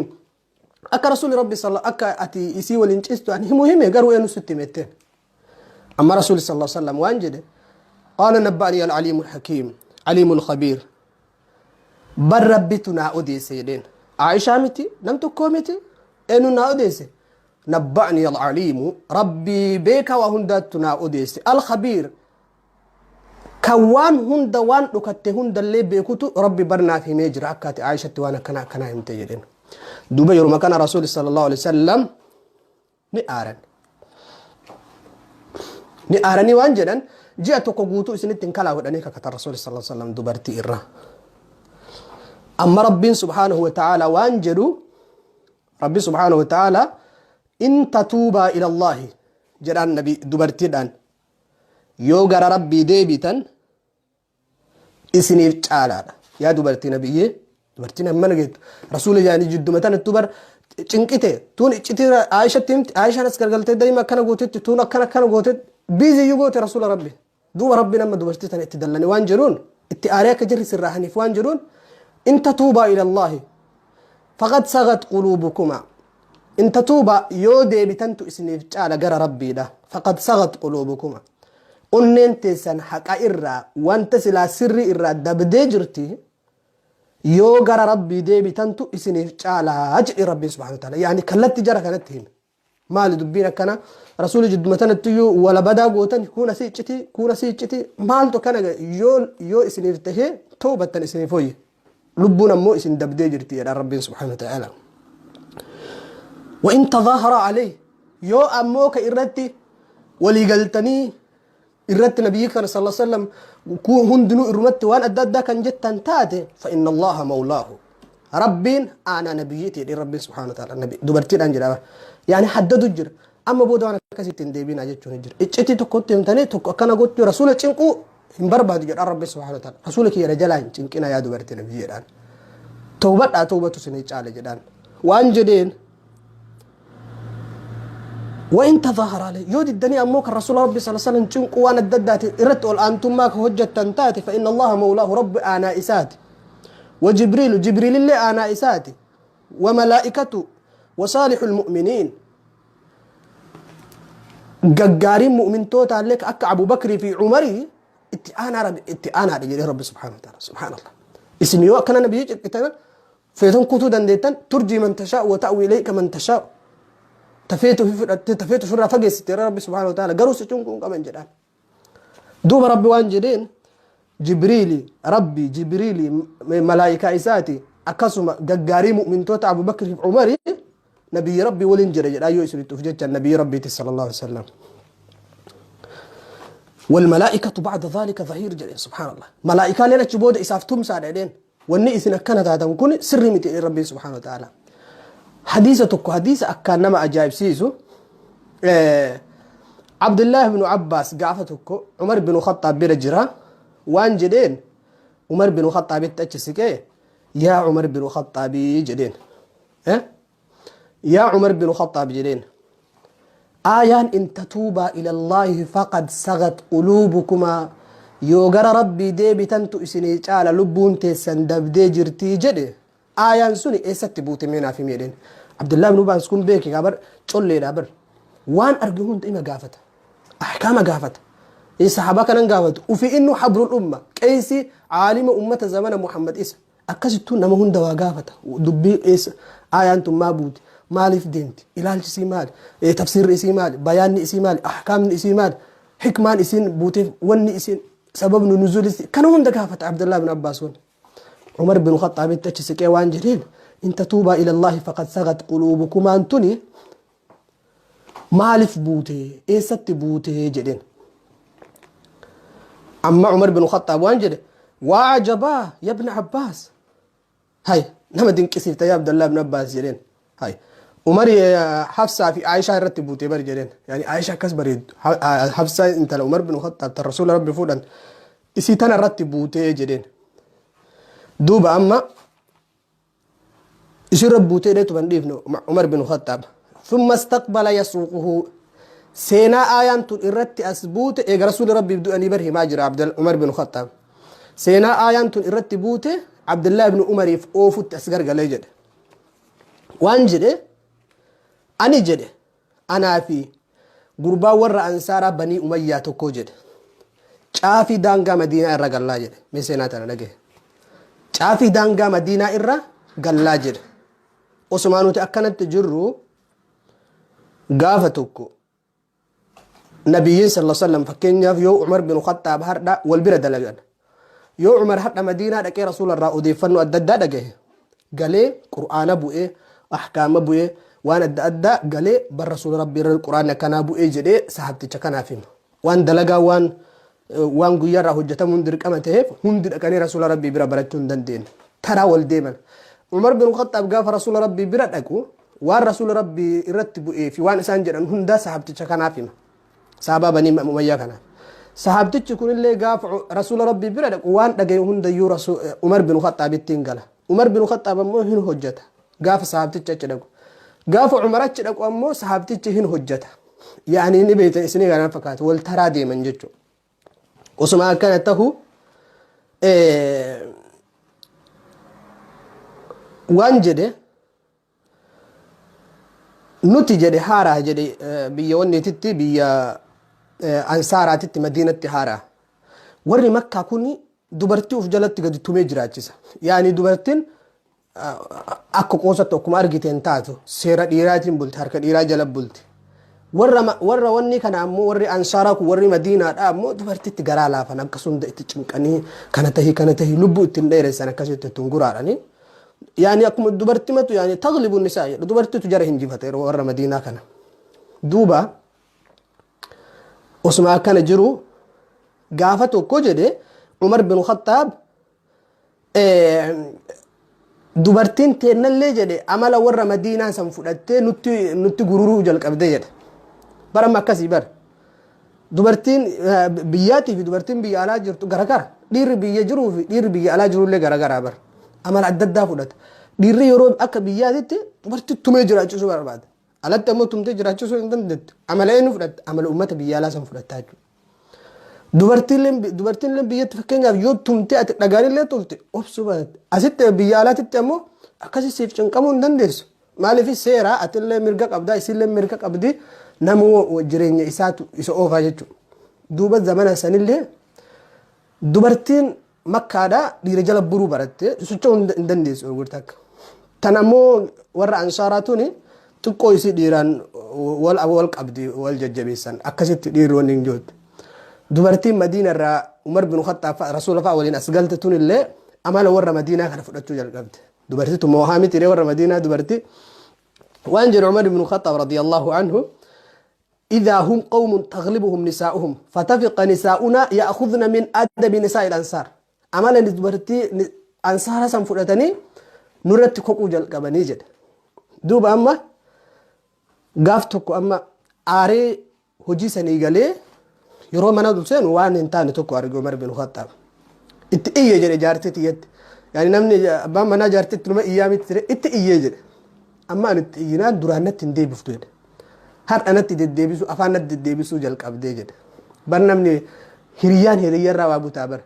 Akka rasuulli rabbi salla akka ati isii waliin ciistu ani himu hime garuu eenyu sitti hime jetteen. Amma rasuulli salla sallam waan jedhe qaala nabba'anii al-aliimu al-hakiim aliimu al-khabiir bar rabbitu naa odeesse jedheen. Aishaa miti nam tokkoo miti eenyu naa odeesse nabba'anii al-aliimu rabbii beekaa waa hundaattu naa odeesse al-khabiir Kan waan hunda waan dhokatte hundallee beekutu Rabbi bar naaf himee jira akka ati Aayishatti waan akkana akkanaa himte jedheen. Duuba yeruma kana Rasuuli sallallahu alaihi wasallam ni aaran. Ni aaranii waan jedhan ji'a tokko guutuu isinitti hin kalaa godhanii kakatan Rasuuli sallallahu alaihi wasallam dubartii irra. Amma Rabbiin subhaanahu wa ta'ala waan jedhu Rabbi subhaanahu wa ta'ala in tatuubaa ila Allaahi jedhaan nabi dubartiidhaan Yoo gara Rabbii deebitan isiniif caalaadha. Yaa dubartii nabiyyee dubartiin hammana geettu rasuula jaanii jidduma tanattu bar cinqite tuun iccitii Aayishatti himti Aayishaan as gargaltee daa'ima akkana gootetti tuun akkana akkana gootetti biiziyyuu goote rasuula Rabbi. Duuba Rabbiin amma dubartii tana itti dallane waan jedhuun itti aaree akka jirri sirraahaniif waan jedhuun in tatuubaa ilallaahi faqad sagat quluubukumaa In tatuubaa, yoo deebitantu isiniif caala gara Rabbiidha. Faqad sagat quluubukuma. Onneen teessan haqa irraa, wanta silaa sirrii irraa dabdee jirti. Yoo gara Rabbii deebitantu isiniif caalaa jedhe Rabbiin subhaanahu wa ta'ala. Yaani kallatti jara kanatti hime. Maali dubbiin akkana? Rasuulli jidduma tanattiyyuu wala badaa gootan kuun asii iccitii kuun asii iccitii maaltu akkana yoo isiniif tahee toobattan isiniif hoyye. Lubbuun ammoo isin dabdee jirti jedha Rabbiin subhaanahu wa ta'ala. Wa in tadhaahara alayhi yoo ammoo ka irratti walii galtanii irratti nabiyyi kana sallallahu alaihi wasallam hundinuu irrumatti waan adda addaa kan jettan taate fa inna Allaha mawlaahu. Rabbiin aanaa nabiyyiiti jedhee Rabbiin subhaanahu wa ta'ala nabi dubartiidhaan jedha. Yaani haddadu jira. Amma booda waan akkasitti hin deebiinaa jechuun jira. Iccitii tokkotti himtanii tokko akkana gochuu rasuula cinquu hin barbaadu jedhaan Rabbi subhaanahu wa ta'ala. Rasuula kiyya na jalaa hin cinqina yaa dubartii nabii jedhaan. Tawbadhaa tawbatu isinii caala jedhaan. Waan jedheen وإن تظاهر عليه yoo diddanii ammoo kan rasuula rabbi sala salam cinquu waan adda addaati irratti ol aantummaa ka hojjettan taate fa inna allaha mawlaahu rabbi aanaa isaati wa jibriilu jibriilillee aanaa isaati wa malaa'ikatu wa saalixu lmu'miniin Gaggaariin mu'mintootaallee ka akka Abu Bakrii fi Umarii itti aanaa rabbi itti aanaadha jedhee Rabbi subhaanahu wa ta'ala subhaanallah. Isin yoo akkana nabiyyi cinqitan feetan kutuu dandeettan turjii man tashaa'u wa ta'wi ilayka man tashaa'u. Tafeetu fi fudhattee tafeetu ofirraa fageessite Rabbi subhaanahu wa ta'ala garuu si cinquu hin qaban jedhaan. Duuba Rabbi waan jedheen Jibriili Rabbi Jibriili malaayikaa isaati akkasuma gaggaarii mu'mintoota Abu Bakr fi Umari nabiyyi Rabbi waliin jira jedhaa yoo isinitti uf jecha nabiyyi Rabbiiti sallallahu alaihi wasallam. Wal malaa'ikatu ba'da dhalika zahiir jedheen subhaanallah. Malaa'ikaaleen achi booda isaaf tumsaadha jedheen. Wanni isin akkana taatan kun sirrii miti jedheen Rabbiin subhaanahu wa ta'ala. Hadiisa tokko hadiisa akkaan nama ajaa'ibsiisu Abdullahi ibn Abbaas gaafa tokko Umar bin Khattaab bira jira waan jedheen Umar bin Khattaabitti achi siqee yaa Umar bin Khattaabii jedheen. Yaa Umar bin Khattaab jedheen. Aayaan in tatuubaa ilallaahi faqad sagat quluubukumaa yoo gara Rabbii deebitantu isinii caala lubbuun teessan dabdee jirtii jedhe aayaan suni eessatti buute mee naaf himi jedheen. Abdullahi ibn Abbaas kun beeki gaa bar colleedha bar waan arge hunda ima gaafata. Ahkaama gaafata. Sahaabaa kanan gaafatu. Ufi innu habrul umma. Qeesii caalima ummata zamana Muhammad isa. Akkasittuu nama hunda waa gaafata. Dubbii eessa aayaan tun maa buute? Maaliif deemti? Ilaalchi isii maali? Tafsiirri isii maali? Bayaanni isii maali? Ahkaamni isii maali? Hikmaan isiin buuteef wanni isiin sababni nuzuul isii kana hunda gaafata Abdullah bin Abbaas kun. Umar bin Khaxaabitti achi siqee waan jedheen, in tatuubaa ila Allaahi faqad sagat quluubukumaan tuni maaliif buute, eessatti buute jedheen. Amma Umar bin Khaxaab waan jedhe, waa ajabaa ya ibn Abbaas, hay nama dinqisiifta yaa Abdallah ibn Abbaas jedheen. Hay Umar Hafsaa fi Aishaa irratti buute bari jedheen. Yani Aishaa akkas bareeddu, Hafsaa intala Umar bin Khaxaab tan Rasuula Rabbi fuudhan, isii tana irratti buute jedheen. Duuba amma isirra buutee dheetu ban dhiifne Umar bin Khaxaab. Thumma istaqbala yasuuquhu, seenaa aayaan tun irratti as buute eega Rasuuli Rabbiif du'anii bar himaa jira Abdul Umar bin Khaxaab. Seenaa aayaan tun irratti buute Abdullah ibn Umariif oofutti as gargalee jedhe. Waan jedhe, ani jedhe anaa fi gurbaan warra Ansaaraa Banii Umayyaa tokkoo jedhe. Caafii daangaa Madiinaa irra gallaa jedhe. Mee seenaa tana dhagaye. Caafii daangaa Madiinaa irra gallaa jedhe. Osumaa nuti akkanatti jirru gaafa tokko Nabiyyiin sallallahu alaihi wasallam, fakkeenyaaf yoo Umar bin Khattaab hardha wal bira dalagan. Yoo Umar hadha Madiinaa dhaqee Rasuula irraa odeeffannoo adda addaa dhagahe, galee Qur'aana bu'ee, ahkaama bu'ee, waan adda addaa galee bar Rasuula Rabbii irra Qur'aanni akkanaa bu'ee jedhee sahabticha kanaaf hima. Waan dalagaa waan guyyaa irraa hojjetamuun dirqama ta'eef hundi dhaqanii Rasuula Rabbii bira barachuu hin dandeenye. Taraa wal deeman. Umar bin Khattaab gaafa Rasuula Rabbii bira dhaqu waan Rasuula Rabbii irratti bu'ee fi waan isaan jedhan hundaa sahabticha kanaaf hima. Sahabaa Banii Umayyaa kanaaf. Sahabtichi kunillee gaafa Rasuula Rabbii bira dhaqu waan dhagaye hundayyuu Umar bin Khaxaabitti hin gala. Umar bin Khaxaab ammoo hin hojjeta. Gaafa sahabtichi achi dhaqu. Gaafa Umar achi dhaqu ammoo sahabtichi hin hojjeta. Yaani ni beektan isinii kanaan fakkaata, wal taraa deeman jechuudha. Osuma akkana tahu waan jedhe, nuti jedhe haaraa jedhe biyya wanniititti, biyya Ansaaraatitti, Madiinatti haaraa. Warri Makkaa kun dubartii of jalatti gadi tumee jiraachisa. Yaani dubartiin akka qoosatti akkuma argite hin taatu, seera dhiiraatiin bulti, harka dhiiraa jala bulti. Warra wanni kana ammoo, warri Ansaaraa kun, warri Madiinaadha ammoo dubartitti garaa laafan, akkasuma itti cinqanii kana tahii kana tahii lubbuu ittiin dheeressan, akkasitti ittiin guraadhanii. Yaani akkuma dubartimatu, yaani taglibu nisaa jedhu, dubartitu jara hinjifate yeroo warra Madiinaa kana. Duuba osuma akkana jiru gaafa tokko jedhe Umar bin Khattaab, dubartiin teennallee jedhe amala warra Madiinaa san fudhattee nutti gururuu jalqabde jedhe. Bara amma akkasii bara. Dubartiin biyyaatii fi dubartiin biyya alaa jirtu garagara. Dhiirri biyya jiruu fi dhiirri biyya alaa jirullee garagaraa bara. Amala adda addaa fudhata. Dhiirri yeroo akka biyyaatitti dubartii tumee jiraachisuu barbaada. Alatti ammoo tumtee jiraachisuu hin dandeettu. Amala eenyu fudhatta? Amala uummata biyya alaa san fudhattaa jechuudha. Dubartiinillee biyyatti fakkeenyaaf yoo tumtee ati dhagaanillee tufte obsuu baratte. Asitti biyya alaatitti ammoo akkasii siif cinqamuu hin dandeessu. Maaliif? Seera atillee mirga qabdaa, isiillee mirga qabdi, namuu jireenya isaatu isa oofaa jechuudha. Duuba zamana sanillee dubartiin Makkaadhaa dhiira jala buruu baratte, socho'uu hin dandeessu gurgurta akka. Tan ammoo warra Ansaaraa tuni xiqqoo isii dhiiraan wal qabdi, wal jajjabeessan, akkasitti dhiirri wanni hin jirtu. Dubartiin Madiina irraa Umar bin Khattaab fa'a Rasuula fa'a waliin as galte tunillee amala warra Madiinaa kana fudhachuu jalqabde. Dubartii tun moohaa miti warra Madiinaa dubartii. Waan jedhu Umar bin Khattaab radiyallahu anhu, إذا هم قوم تغلبهم نساؤهم فتفق نساؤنا يأخذن من أدب نساء الأنصار، amala dubartii Ansaara san fudhatanii nurratti koquu jalqabanii jedhe. Duuba amma gaaf tokko amma aaree hojii sanii galee yeroo mana seenu waan hin taane tokko arge Umar bin Khattaab. Itti iyye jedhe jaartii tiyyatti. Yaani namni abbaan manaa jaartitti numa iyyaa miti ture, itti iyyee jedhe. Amma ani itti iyyinaan duraan natti hin deebiftu jedhe. Har'a natti deddeebisuu, afaan natti deddeebisuu jalqabdee jedhe. Bar namni hiriyyaan hiriyyarraa waa butaa bar.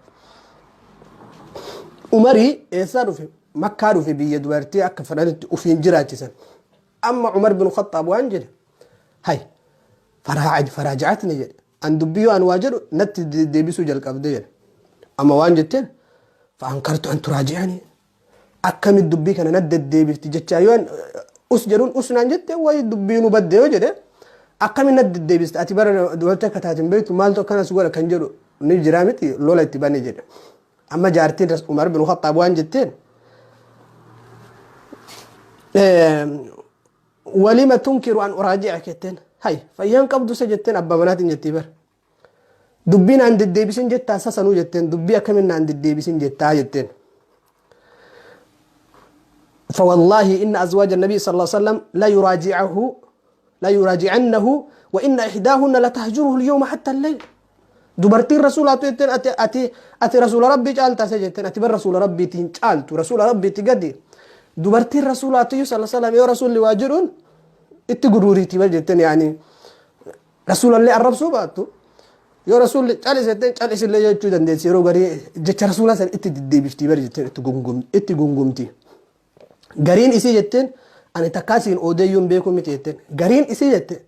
Umarii eessaa dhufe? Makkaa dhufe, biyya dubartii akka fedhanitti ofiin jiraachisan. Amma Umar bin Khattaab waan jedhe, hay faraaja'atni jedhe. An dubbii yoo an waa jedhu natti deebisuu jalqabde jedhe. Amma waan jetteen fa'ankartu an turaaji'anii akkamitti dubbii kana natti deddeebifti jechaa yoo an us jedhuun us naan jette wayi dubbii nu badde yoo jedhe akkamitti natti deddeebiste ati bara dubartii akka taatin beektu maaltu akkanas godha kan jedhu ni jiraa miti lola itti bane jedhe. Amma jaartiin Umar bin Khattaab waan jetteen walima tunkiru an uraaji'a jetteen hay fayyaan qabdu isa jetteen abbaa manaatiin jettii bar. Dubbii naan deddeebisin jettaa sasanuu jetteen dubbii akkamiin naan deddeebisin jettaa jetteen. فوالله إن أزواج النبي صلى الله عليه وسلم لا يراجعه لا يراجعنه وإن إحداهن لتهجره اليوم حتى الليل. Dubartiin rasuulaatu jetteen ati rasuula rabbii caaltaa isa jetteen ati bar rasuula rabbiitiin caaltu rasuula rabbiitti gadi. Dubartiin rasuulaatu iyyuu sala salam yoo rasuulli waa jedhuun itti guruuriitii bar jetteen yaani rasuulallee arrabsuu baattu yoo rasuulli calise jetteen calisillee jechuu dandeessi yeroo garii jecha rasuulaa san itti deddeebiftii bar jetteen itti gungumti. Gariin isii jetteen ani takkaa siin oodeeyyuu hin beeku miti jetteen. Gariin isii jette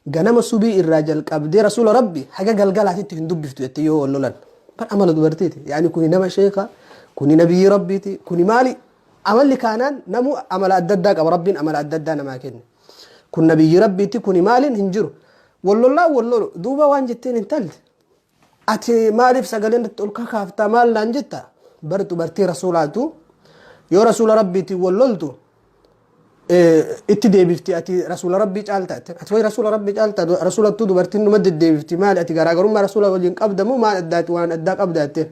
ganama subii irraa jalqabdee rasuula rabbi haga galgalaatitti hin dubbiftu jette yoo wal lolan. Bar amala dubartiiti. Yaani kuni nama sheeka, kuni nabiyyi rabbiiti, kuni maali? Amalli kaanaan namuu amala adda addaa qaba. Rabbiin amala adda addaa namaa kenne. Kun nabiyyi rabbiiti, kuni maaliin hin jiru. Wal lollaa wal lolu. Duuba waan jetteen hin talte. Ati maaliif sagaleen itti ol kakaaftaa maal naan jetta? Bar dubartii rasuulaatu yoo rasuula rabbiitiin wal loltu itti deebifti ati rasuula rabbii caalta ati wayi rasuula rabbii caalta rasuulattuu dubartiin numa deddeebifti maali ati garaagarummaa rasuula waliin qabda moo maal addaati waan addaa qabda jetteen.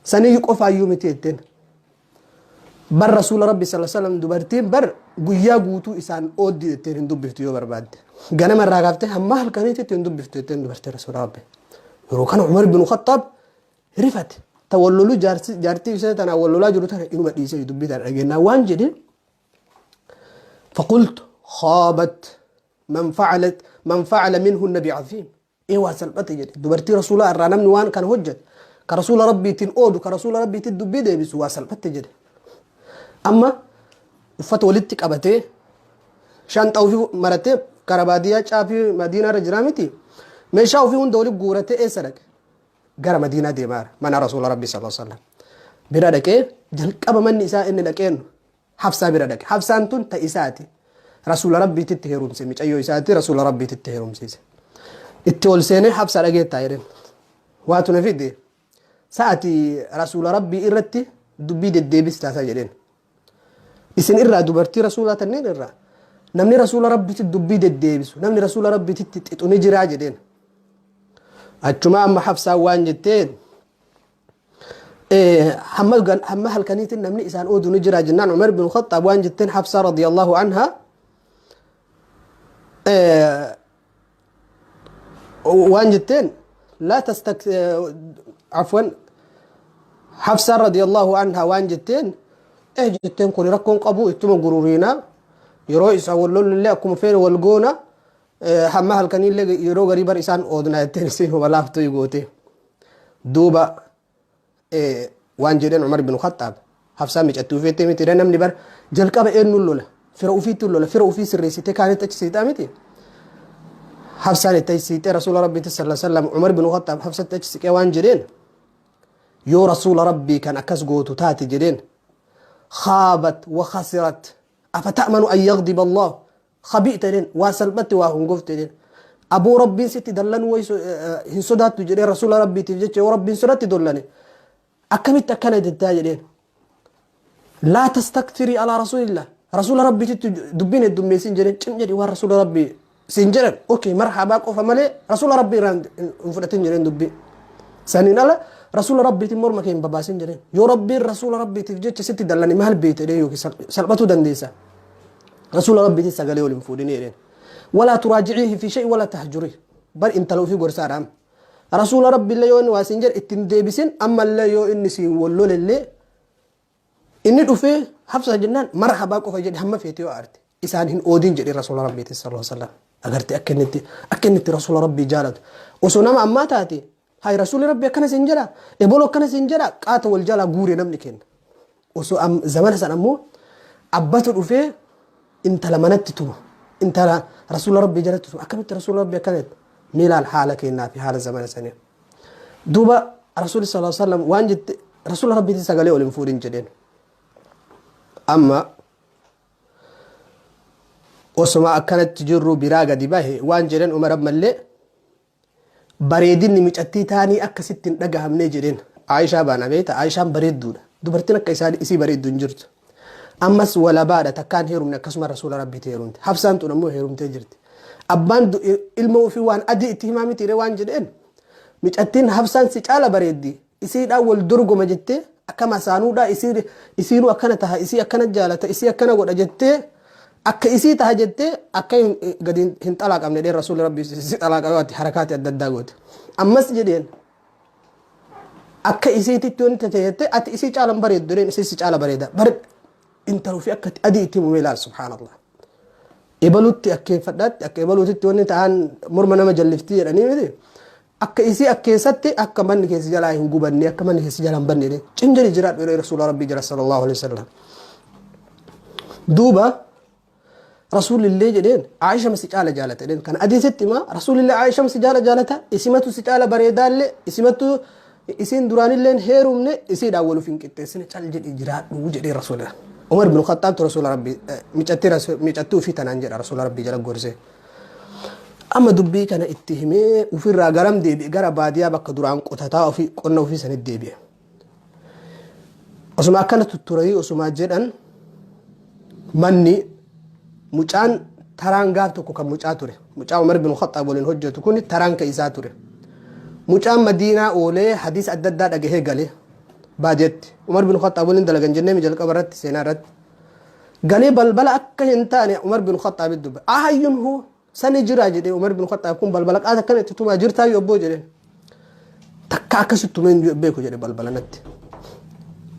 Saniyyuu qofaayyuu miti jetteen. Bar rasuula rabbi sallallahu alaihi wasallam dubartiin bar guyyaa guutuu isaan ooddi jetteen hin dubbiftu yoo barbaadde. Ganama irraa kaaftee hamma halkaniitti hin dubbiftu jetteen dubartiin rasuula rabbi. Yeroo kana Umar bin Khattaab rifate. Ta wal loluu jaartii ishee tanaa wal lolaa jiru tana inuma dhiisee dubbii tana dhageenyaa waan jedhe. فقلت خابت من فعلت من فعل منهن بعظيم. Ee waa salphate jedhe dubartii rasuulaa irraa namni waan kana hojjete ka rasuula rabbiitiin oodu ka rasuula rabbiitiin dubbii deebisu waa salphatte jedhe. Amma uffata walitti qabatee shanxa ofii maratee kara baadiyyaa caafii madiinaa irra jiraa miti meeshaa ofii hunda walitti guuratee eessa dhaqe gara madiinaa deemaa mana rasuula rabbii sallallahu alaihi wasallam bira dhaqee jalqaba manni isaa inni dhaqeen Hafsaa bira dhaqe. Hafsaan tun ta isaati. Rasuula Rabbiititti heerumse. Micayyoo isaati Rasuula Rabbiititti heerumsiise. Itti ol seenee Hafsaa dhageettaa jedheen. Waatu na fide. Sa'ati Rasuula Rabbii irratti dubbii deddeebistaasaa jedheen. Isin irraa dubartii Rasuulaa tanneen irraa namni Rasuula Rabbiitti dubbii deddeebisu namni Rasuula Rabbiititti xixu ni jiraa jedheen. Achuma amma Hafsaan waan jetteen Hamma halkaniitiin namni isaan oodu ni jira jennaan Umar bin Khattaab waan jetteen Hafsaa radiyallahu anha waan jetteen laa tastak afwan Hafsaa radiyallahu anha waan jetteen jetteen kun rakkoon qabu ittuma gururiina yeroo isaa wal lollillee akkuma feene wal goona hamma halkaniillee yeroo garii bar isaan oodna jetteen isiin huma laaftuu goote. Duuba waan jedheen Umar bin Khattaab Hafsaa micattii ufiitti miti namni bar jalqaba eenyuun lola fira ufiitti lola fira ufii sirreessitee kaanitti achi siixaa miti. Hafsaan itti achi siixee rasuula rabbiitti sallallahu alaihi wasallam Umar bin Khattaab Hafsatti achi siqee waan jedheen yoo rasuula rabbii kan akkas gootu taate jedheen khaabat wa khasirat afa ta'manu an yaghdiba Allah Khabi'ta jedheen waa salphatti waa hongofte jedheen. Aboo Rabbiin sitti dallanuu wayi hin sodaattu jedhee rasuula Rabbiitiif jecha yoo Rabbiin sirratti dollane akkamitti akkana jettaa jedheen. Laa tastaktirii alaa rasuulillah. Rasuula Rabbiititti dubbiin heddummeessin jedheen cim jedhi waan rasuula Rabbii siin jedhan okey marhabaa qofa malee rasuula Rabbii irraa hin fudhatin jedheen dubbii. Saniin ala rasuula Rabbiitiin morma kee hin babaasin jedheen. Yoo Rabbiin rasuula Rabbiitiif jecha sitti dallane maal beekte jedheen yookiin salphatuu dandeessa. Rasuula Rabbiitiin sagalee ol hin fuudhinii jedheen. Walaa turaajiciihi fi shay walaa tahjurii. Bar intala ofii gorsaadha amma. Rasuula Rabbiillee yoo inni waa siin jedhe itti hin deebisin ammallee yoo inni siin wal lolellee inni dhufee Hafsa jennaan marhabaa qofa jedhe hamma feete yoo aarte isaan hin oodin jedhe Rasuula Rabbiitiin sallallahu alaihi wasallam. Agartee akka inni itti akka inni itti Rasuula Rabbii jaalatu. Osoo nama ammaa taate hay Rasuulli Rabbii akkana siin jedha ebolo akkana siin jedha qaata wal jalaa guure namni kenna. Osoo zamana san ammoo abbatu dhufee intala manatti tuma. Intala rasuula rabbii jalatti tuma. Akkamitti rasuula rabbii akkana jetta? Milaal haala keenyaa fi haala zamana sanii. Duuba Rasuulli sallallahu alaihi wasallam waan jette Rasuula Rabbiitti sagalee ol hin fuudhin jedheen. Amma osuma akkanatti jirru biraa gadi bahe waan jedhan Umar ammallee bareedinni micattii taanii akka sitti hin dhagahamne jedheen. Aayishaa baana beekta, Aayishaan bareedduudha. Dubartiin akka isaan isii bareeddu hin jirtu. Ammas walabaadha, takkaan heerumne, akkasuma Rasuula Rabbiitti heerumte. Hafsaan tun ammoo heerumtee jirti. Abbaan ilma ofii waan adii itti himaa mitiire waan jedheen, micattiin Hafsaan si caala bareeddi, isiidhaan wal dorgoma jettee akka masaanuudhaa isiinuu akkana taha, isii akkana jaalata, isii akkana godha jettee, akka isii taha jettee akka gadi hin xalaaqamne dheen Rasuulli Rabbii si xalaaqamee ati harakaati adda addaa goote. Ammas jedheen, akka isiititti wanti ta'e jettee ati isii caala hin bareeddu jedheen, isii si caala bareeda. Bar intala ofii akka adii itti himuu ilaal, subhaanallah. Ebalutti akkeeffadhaatti akka ebaluutitti wanni ta'an morma nama jalliftii jedhanii miti. Akka isii akkeessatti akka manni keessa jalaa hin gubanne, akka manni keessa jalaa hin banne jedhee cim jedhi jiraadhu jedhee Rasuula Rabbii jira sallallahu alaihi wasallam. Duuba Rasuulillee jedheen, Aayisha si caala jaalata jedheen. Kana adii sitti himaa, Rasuulillee Aayisha si caala jaalata, isimatu si caala bareedaallee, isimatu isiin duraanillee hin heerumne, isiidhaan wal of hin qixxeessine, cal jedhi jiraadhu jedhee Rasuula. Umar bin Khattaabtu Rasuula Rabbii micattii ofii tanaan jedha Rasuula Rabbii jala gorsee. Amma dubbii kana itti himee ofirraa garam deebi'e? Gara baadiyaa bakka duraan qotataa ofii qonna ofii sanitti deebi'e. Osuma akkana tutturanii osuma jedhan manni mucaan taraan gaaf tokko kan mucaa ture. Mucaa Umar bin Khattaab waliin hojjetu kun taraan kan isaa ture. Mucaan Madiinaa oolee hadiisa adda addaa dhagahee gale baadiyyaatti. Umar bin Khattaab waliin dalagan jennee jalqaba irratti seenaa irratti. Galee balbala akka hin taane Umar bin Khaxaabitti dubbate. Ahayyun hoo sani jira jedhee Umar bin Khaxaab kun balbala qaata akkana itti tumaa jirtaa yoo obboo jedheen. Takka akkasitti tumee hin beeku jedhe balbala natti.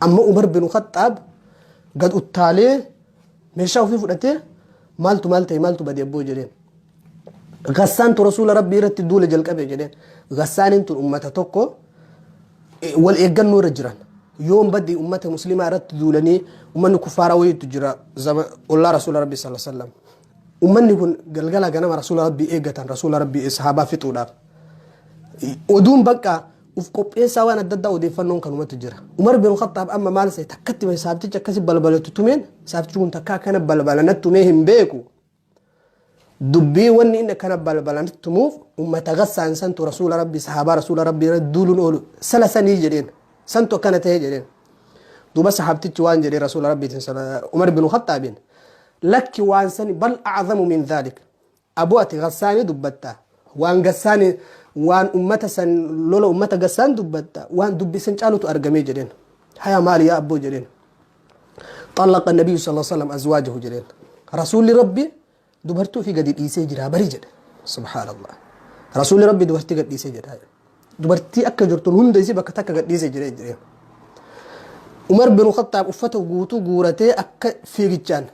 Amma Umar bin Khaxaab gad uttaalee meeshaa ofii fudhatee, maaltu maal ta'e, maaltu bade abboo jedheen. Gassaantu Rasuula Rabbii irratti duula jalqabe jedheen. Gassaaniin tun ummata tokko wal eeggannoo irra jiran. Yoom badii ummata muslimaa irratti duulanii, ummanni kuffaaraa wayiitu jira ollaa Rasuula Rabbii sallallahu alaihi wasallam. Ummanni kun galgala ganama Rasuula Rabbii eeggatan, Rasuula Rabbii sahaabaa fixuudhaaf. Oduun bakka uf qopheessaa waan adda addaa odeeffannoon kanumatu jira. Umar bin Khattaab amma maal ta'e takkatti saabtichi akkasi balbalatu tumeen, saabtichi kun takka akkana balbala natti tumee hin beeku. Dubbii wanni inni akkana balbala natti tumuuf ummata Gassaan santu Rasuula Rabbii sahaabaa Rasuula Rabbii irra duuluun oolu sala sanii jedheen. Santu akkana ta'e jedheen. Duuba sahaabtichi waan jedhee Rasuula Rabbiitiin Umar bin Khattaabiin, lakki waan sani bal a'zamu min dhaalik. Aboo ati Gassaanii dubbatta. Waan Gassaanii waan ummata san lola ummata Gassaan dubbatta, waan dubbii san caalutu argamee jedheen. Haya maali yaa abboo jedheen. Xallaqa nabiyyu sallallahu alaihi wasallam azwaajahu jedheen. Rasuulli Rabbi dubartii ofii gadi dhiisee jira bari jedhe. Subhaanallah. Rasuulli Rabbi dubartii gad dhiisee jira. Dubartii akka jirtuun hunda isii bakka takka gad dhiisee jira jedheen. Umar bin Khattaab uffata guutuu guuratee akka fiigichaan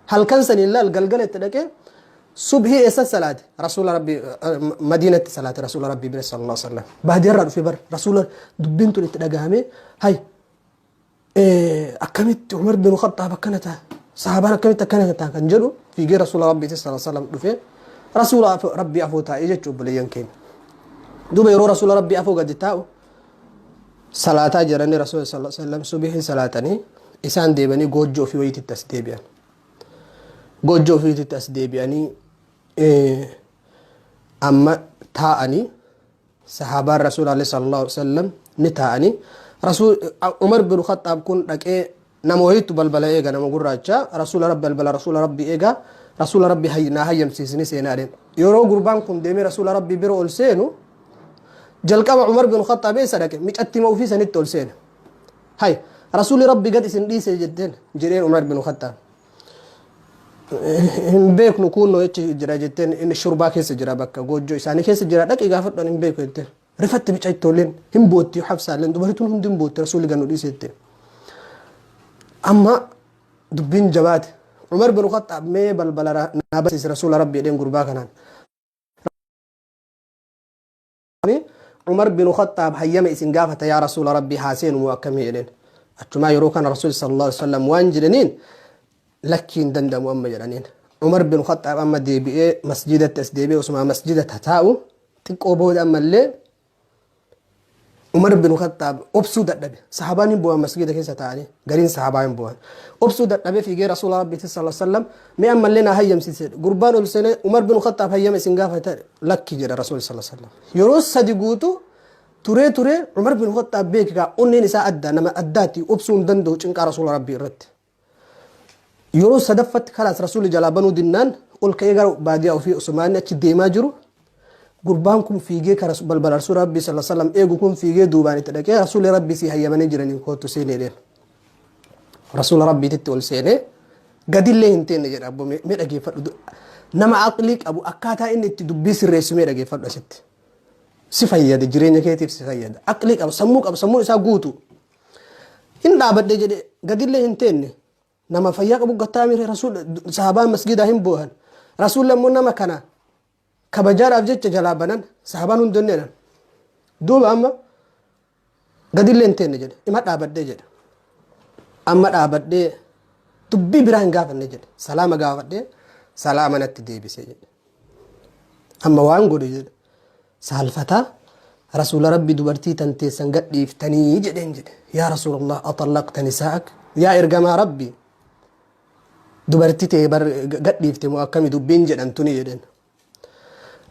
halkan saniin laal galgala itti dhaqee subhii eessa salaate? Rasuula Rabbii Madiinatti salaate, Rasuula Rabbii bira sallallahu alaihi wasallam. Baadiyyaarraa dhufee bar Rasuula dubbiin tun itti dhagahamee, hay akkamitti Umar bin Khattaab akkana ta'a, sahaabaan akkamitti akkana ta'a kan jedhu fiigee Rasuula Rabbiitti sallallahu alaihi wasallam dhufee Rasuula Rabbii afoo taa'ee jechuu obboleeyyan keenya. Duuba yeroo Rasuula Rabbii afoo gadi taa'u salaataa jiranii Rasuula sallallahu alaihi wasallam subihin salaatanii isaan deebanii goojjoo ofii wayiititti as deebi'an. Goojjoo ofiititti as deebi'anii amma taa'anii sahaabaan Rasuula alayhi sallallahu alaihi wasallam ni taa'anii, Rasuul Umar bin Khattaab kun dhaqee nama wayiitu balbala eega, nama gurraacha, Rasuula Rabbi balbala Rasuula Rabbi eega, Rasuula Rabbi naa hayyamsiisni seenaa jedheen. Yeroo gurbaan kun deemee Rasuula Rabbi bira ol seenu jalqaba Umar bin Khattaab eessa dhaqe? Micattima ofii sanitti ol seene. Hay, Rasuulli Rabbi gad isin dhiise jetteen jedheen Umar bin Khattaab. Hin beeknu, kuunnoo jechi jira jetteen, inni shurbaa keessa jira, bakka goojjoo isaanii keessa jira, dhaqi gaafadhu, hin beeku jetteen. Rifatte micattooleen hin bootti, Hafsaalleen dubartiin hundi hin bootti, Rasuulli gad nu dhiise jetteen. Amma dubbiin jabaate. Umar bin Khattaab mee balbala naa barsiisi Rasuula Rabbi jedheen gurbaa kanaan. Umar bin Khattaab hayyama isin gaafata yaa Rasuula Rabbii, haa seenu moo akkamii jedheen. Achumaa yeroo kana Rasuulli sallallahu alaihi wasallam waan jedhaniin, lakkii hin danda'amu amma jedhaniin. Umar bin Khattaab amma deebi'ee masjidatti as deebi'ee osuma masjida taa'u Xiqqoo booda ammallee Umar bin Khattaab obsuu dadhabe. Sahabaan hin bu'an masgiida keessa taa'anii gariin sahabaa hin bu'an. Obsuu dadhabe fiigee Rasuula Rabbiitti sallallahu alaihi wasallam mee ammallee naa hayyamsiise. Gurbaan ol seenee Umar bin Khattaab hayyama isin gaafate lakki jedha Rasuulli sallallahu alaihi wasallam. Yeroo sadi guutuu turee turee Umar bin Khattaab beeki kaa onneen isaa adda nama addaatti obsuu hin danda'u cinqaa Rasuula Rabbii irratti. Yeroo sadaffatti kalaas Rasuulli jalaa banuu dinnaan ol ka'ee gara baadiyaa ofii osuma inni achi deemaa jiru gurbaan kun fiigee kara balbala Rasuula Rabbii sallallahu alaihi wasallam eegu kun fiigee duubaan itti dhaqee Rasuulli Rabbii sii hayyamanii jiranii kootu seenee jedheen. Rasuula Rabbiititti ol seenee gadillee hin teenne jedha abbo mee dhageeffadhu nama aqlii qabu akkaataa inni itti dubbii sirreessu mee dhageeffadhu asitti. Si fayyada jireenya keetiif si fayyada aqlii qaba sammuu qaba sammuun isaa guutu. Hin dhaabadhe jedhe gadillee hin teenne. Nama fayyaa qabu gattaa mire rasuul sahabaan masgidaa hin boohan. Rasuulli ammoo nama kana kabajaadhaaf jecha jalaa banan sahabaan hundi inni jedhan. Duuba amma gadillee hin teenne jedhe ima dhaabadhe jedhe. Amma dhaabadhee dubbii biraa hin gaafanne jedhe. Salaama gaafadhee salaama natti deebise jedhe. Amma waan godhe jedhe. Saalfataa Rasuula Rabbi dubartii tan teessan gad dhiiftanii jedheen jedhe. Yaa Rasuulallah axallaqta nisaa'ak yaa ergamaa Rabbi dubartii tee bar gad dhiifte moo akkami dubbiin jedhan tuni jedheen.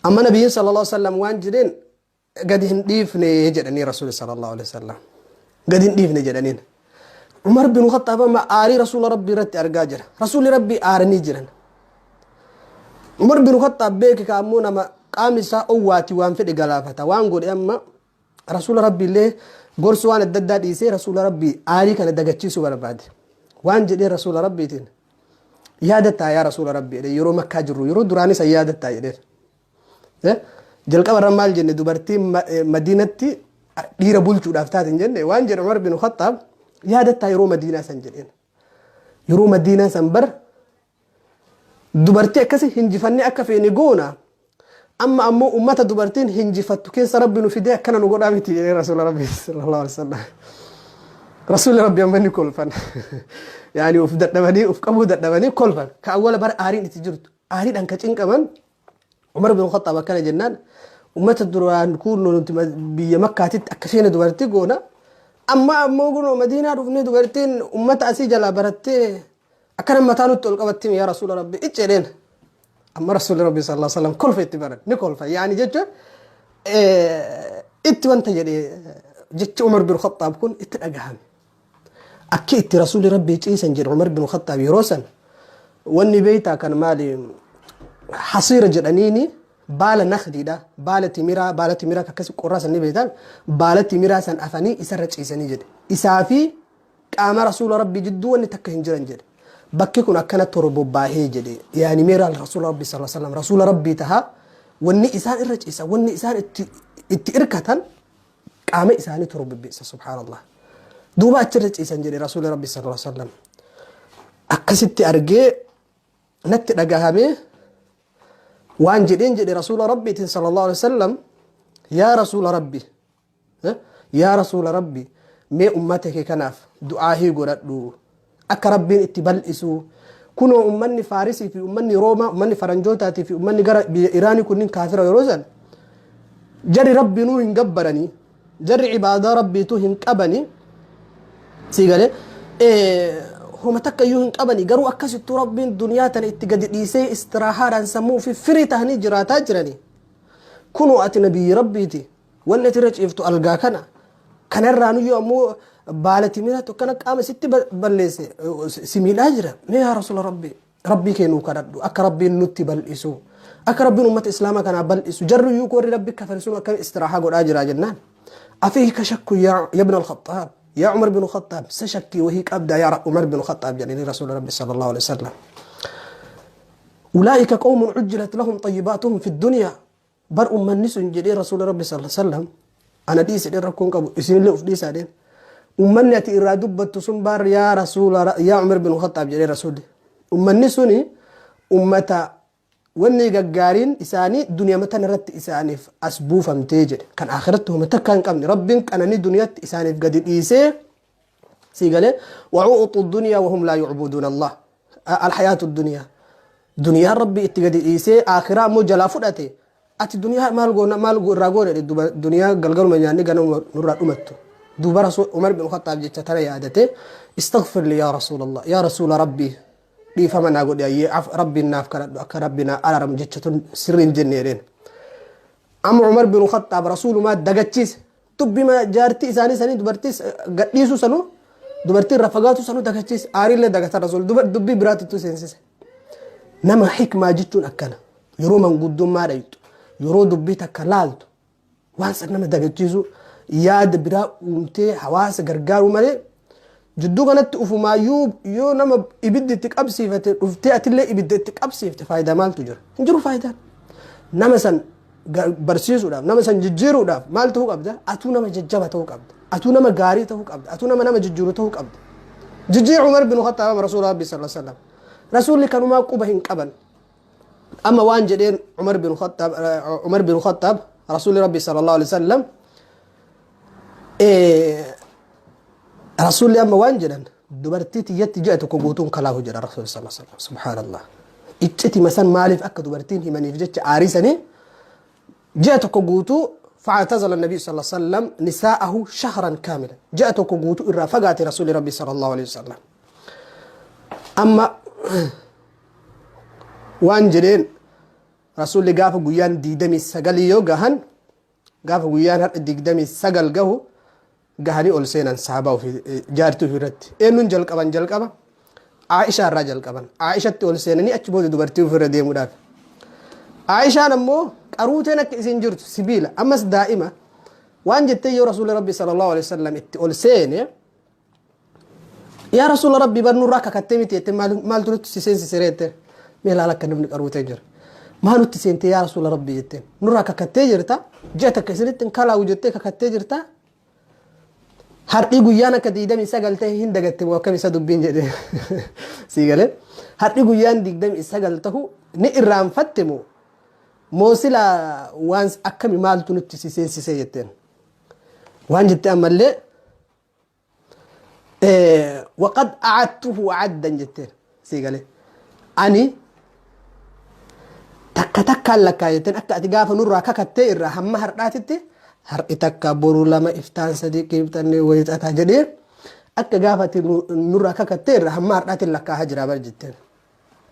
Amma nabiyyiin sallallahu alaihi wasallam waan jedheen gadi hin dhiifne jedhanii Rasuuli sallallahu alaihi wasallam. Gadi hin dhiifne jedhaniin. Umar bin Khattaab amma aarii Rasuula Rabbii irratti argaa jira. Rasuulli Rabbii aaranii jiran. Umar bin Khattaab beeke ka ammoo nama qaamni isaa owwaati waan fedhe galaafata. Waan godhe amma Rasuula Rabbii illee gorsu waan adda addaa dhiisee Rasuula Rabbii aarii kana dagachiisuu barbaade. Waan jedhee Rasuula Rabbiitiin yaadattaa yaa Rasuula Rabbii jedhee yeroo makkaa jirru yeroo duraanis yaadattaa jedheen. Jalqaba irra maal jenne dubartiin Madiinatti dhiira bulchuudhaaf taate hin jenne waan jedhe Umar bin Khattaab yaadattaa yeroo Madiinaa san jedheen. Yeroo Madiinaa san bar dubartii akkasi hinjifannee akka feene goona amma ammoo ummata dubartiin hinjifattu keessa rabbi nu fidee akkana nu godhaa miti jedhee rasuula rabbi sallallahu alaihi wasallam. Rasuulli rabbi amma ni kolfan. Yaani uf dadhabanii uf qabuu dadhabanii kolfan. Ka awwala bara aariin itti jirtu. Aariidhaan ka cinqaman Umar bin Khattaab akkana jennaan ummata duraan kun nuti biyya Makkaatitti akka feene dubartii goona. Amma ammoo kunoo Madiinaa dhufnee dubartiin ummata asii jalaa barattee akkana mataa nutti ol qabatti yaa Rasuula Rabbi icceedheen. Amma Rasuulli Rabbi sallallahu alaihi wasallam kolfa itti baran ni kolfa yaani jechuun itti wanta jedhee jechi Umar bin Khattaab kun itti dhagahame. Akki itti Rasuulli Rabbii ciisan jedhe Umar bin Khattaab yeroo san wanni beeytaa kan maali hasiira jedhaniini baala nakhliidha baala timiraa baala timiraa akkasi qorraa san ni beektan baala timiraa san afanii isarra ciisanii jedhe isaa fi qaama Rasuula Rabbii jidduu wanni takka hin jiran jedhe bakki kun akkana torbobbaahee jedhe yaani meeraa Rasuula Rabbii sallallahu alaihi wasallam Rasuula Rabbii tahaa wanni isaan irra ciisan wanni isaan itti itti irkatan qaama isaanii torbibbeessa subhaanallah duuba achirra ciisan jedhe rasuuli rabbi sallallahu alaihi wasallam akkasitti argee natti dhagahamee waan jedheen jedhe rasuula rabbiitiin sallallahu alaihi wasallam yaa rasuula rabbi yaa rasuula rabbi mee ummata kee kanaaf du'aahii godhadhu akka rabbiin itti bal'isu kunoo ummanni faarisii fi ummanni roomaa ummanni faranjootaatii fi ummanni gara biyya iraanii kunniin kaafira yeroo san jarri rabbinuu hin gabbaranii jarri ibaadaa rabbiituu hin qabanii sii galee homa takka iyyuu hin qabanii garuu akkasittuu rabbiin duniyaa tana itti gadi dhiisee istiraahaadhaan sammuu fi firii tahanii jiraataa jiranii kunoo ati nabiyyi rabbiiti Wanni ati irra ciiftu algaa kana. Kanarraa nuyyuu ammoo baala timiraatu akkana qaama sitti balleesse si miidhaa jira. Mee yaa rasuula rabbi rabbii kee nuu kadhadhu akka rabbiin nutti bal'isu akka rabbiin ummata islaamaa kanaa bal'isu jarri iyyuu warri rabbi kafare sun akka istiraahaa godhaa jira jennaan. Afiika shakku yaa ibn al-Khattaab yaa Umar bin Khattaab sa shakkii wahii qabda yaa Umar bin Khattaab jedhanii rasuula rabbi sallallahu alaihi wasallam. Ulaa'ika qawmun ujjilat lahum xayyibaatuhum fi dunyaa Bar ummanni sun jedhee rasuula rabbi sallallahu alaihi wasallam ana dhiisi jedhee rakkoon qabu isinillee uf dhiisaa jedheen. Ummanni ati irraa dubbattu sun bar yaa rasuula yaa Umar bin Khattaab jedhee rasuulli. Ummanni suni ummata wanni gaggaariin isaanii duniyaa tana irratti isaaniif as buufamtee jedhe. Kan akhiratti homa takka hin qabne rabbiin qananii duniyaatti isaaniif gadi dhiisee sii galee wa'uuxu duniyaa wahum laa yu'buduuna Allah. Alhayaatu duniyaa. Duniyaan rabbi itti gadi dhiisee akhiraa immoo jalaa fudhate. Ati duniyaa maal goona, maal irraa goona jedhe, duba duniyaa galgaluma nyaanni ganama nurraa dhumattu. Duuba Rasuul Umar bin Khattaab jecha tana yaadate, istaghfir li yaa Rasuulallah, yaa Rasuula Rabbii, dhiifama naa godhi, ayyee Rabbiin naaf kadhadhu akka Rabbi naa araaramu, jecha tun sirrii hin jenne jedheen. Amma Umar bin Khattaab Rasuulumaa dagachiise. Dubbima jaartii isaanii sanii dubartii gadhiisuu sanuu, dubartii irraa fagaatuu sanuu dagachiise. Aariillee dagata Rasuul dubbii biraatti seensise. Nama hikmaa jechuun akkana. Yeroo manguddummaa dhayxu, yeroo dubbii takka laaltu, waan san nama dagachiisu yaada biraa uumtee hawaasa gargaaruu malee, jidduu kanatti ufumaayyuu yoo nama ibiddi itti qabsiifate dhuftee atillee ibidda itti qabsiifte, faayidaa maaltu jira? Hin jiru faayidaan. Nama san barsiisuudhaaf, nama san jijjiiruudhaaf maal ta'uu qabda? Atuu nama jajjaba ta'uu qabda. Atuu nama gaarii ta'uu qabda. Atuu nama nama jijjiiru ta'uu qabda. Jijjiir Umar bin Khattaab Rasuula Rabbi sallallahu alaihi wasallam. Rasuulli kanumaa quba hin qaban. Amma waan jedheen Umar bin Khattaab, Umar bin Khattaab, Rasuulli Rabbi sallallahu alaihi wasallam, Rasuulli amma waan jedhan, dubartii tiyyatti ji'a tokko guutuun kalaahu jedha Rasuulli sallallahu alaihi wasallam. Subhaanallah. Icciti masan maaliif akka dubartiin himaniif jecha aarii sanii ji'a tokko guutuu, فاعتزل النبي صلى الله عليه وسلم نساءه شهرا كاملا، ji'a tokko guutuu irraa fagaate Rasuulli Rabbi sallallahu alaihi wasallam. Amma waan jedheen Rasuulli, gaafa guyyaan 29 yoo gahan, gaafa guyyaan har'a 29 gahu gahanii ol seenan sahabaa ofii, jaartii ofii irratti. Eenyuun jalqaban? Jalqaba Aishaa irraa jalqaban. Aishatti ol seenanii achi booda dubartii ofirra deemuudhaaf. Aishaan ammoo qaruuteen akka isin jirtu sibiila, ammas daa'ima. Waan jettee yoo Rasuulli Rabbi sallallahu alaihi wasallam itti ol seene, "Yaa Rasuula Rabbi, bar nurraa kakattee miti?" jettee, "Maaltu nutti si seensise reette? Mee ilaala akka namni qaruutee jira. Maa nutti seente yaa Rasuula Rabbi?" jetteen. "Nurraa kakattee jirta, ji'a takka isinitti hin kalaa'u jettee kakattee jirta. Har'ii guyyaan akka 29 ta'e hin dagatte moo akkam isa dubbiin?" jedhe. Sii galee? "Har'i guyyaan 29 ta'u ni irraanfatte moo silaa waan akkami, maaltu nutti si seensise?" jetteen. Waan jette ammallee, "Waqad a'adtuhu addan" jetteen. Sii galee? "Ani takka takkaan lakkaa" jetteen. "Akka ati gaafa nurraa kakattee irraa hamma har'aatitti, har'i takka, boru lama, iftaan sadii, qiibxannee wayixataa jedhee, akka gaafa ati nurraa kakattee irraa hamma har'aatiin lakkaahaa jira bar" jetteen.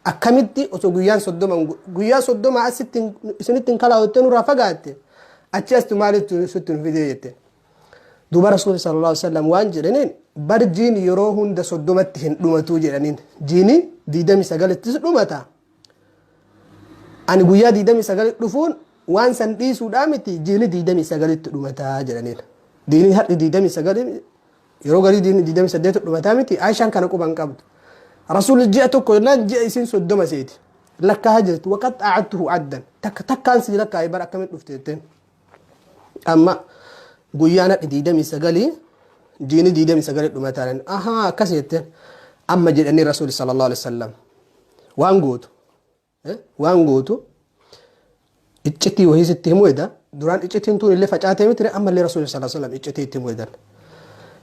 "Akkamitti osoo guyyaan 30, guyyaa 30 asitti isinitti hin kalaawattee nurraa fagaatte, achi astu maalitti sitti nu fidee?" jetteen. Duuba Rasuulli sallallahu alaihi wasallam waan jedhaniin, "Bar jiin yeroo hunda 30tti hin dhumatuu" jedhaniin. "Jiini 29ttis dhumata. Ani guyyaa 29 dhufuun waan san dhiisuudhaa miti, jiini 29tti dhumataa" jedhaniin. Diinii har'i 29, yeroo garii diinii 28 dhumataa miti. Aishaan kana quban qabdu. Rasuulli ji'a tokko jennaan ji'a isin 30 seeti. Lakkaa jirtu, "Waqad a'adtuhu addan, takka takkaan sii lakkaa'e bar, akkamitti dhufte?" jetteen. Amma guyyaan har'i 29, jiini 29 dhumataan. "Ahaa, akkas" jetteen. Amma jedhanii Rasuulli sallallahu alaihi wasallam, waan gootu iccitii wahii sitti himuu eda. Duraan iccitiin tun illee facaatee miti, ammallee Rasuulli sallallahu alaihi wasallam iccitii itti himuu edan.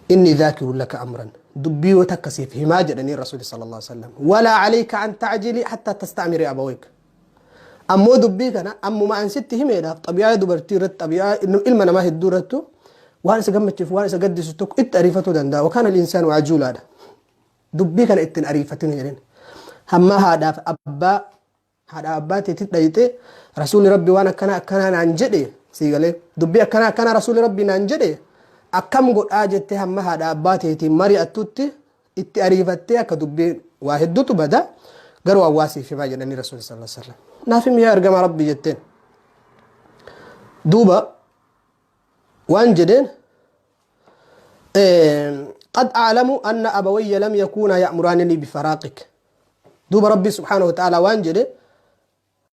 "Inni dhaakiru laka amran", dubbii yoo takka siif himaa jedhanii Rasuulli sallallahu alaihi wasallam. "Walaa alayka an ta'jili hatta tasta'miri abawayk." Ammoo dubbii kana ammuma an sitti himeedhaaf, xabi'aa dubartii irratti, xabi'aa ilma namaa hedduu irrattu, waan isa gammachiisu, waan isa gaddisu tokko itti ariifatuu danda'a. Wakaan al-insaanu ajuulaadha. Dubbii kana ittiin ariifatin jedhin. Hamma haadhaaf abbaa, haadha abbaa teetti dhayxee, "Rasuulli Rabbi waan akkana akkanaa naan jedhe, sii galee, dubbii akkana akkanaa Rasuulli Rabbi naan jedhe, akkam godhaa?" jettee hamma haadha abbaa teetiin mari'attutti itti ariifattee akka dubbii waa hedduutu bada. "Garuu hawaasiif himaa" jedhanii Rasuulli sallallahu alaihi wasallam. "Naaf himi yaa ergamaa Rabbi" jetteen. Duuba waan jedheen, "قد أعلم أن أبوي لم يكونا يأمرانني بفراقك." Duuba Rabbi subhaanahu wa ta'ala waan jedhe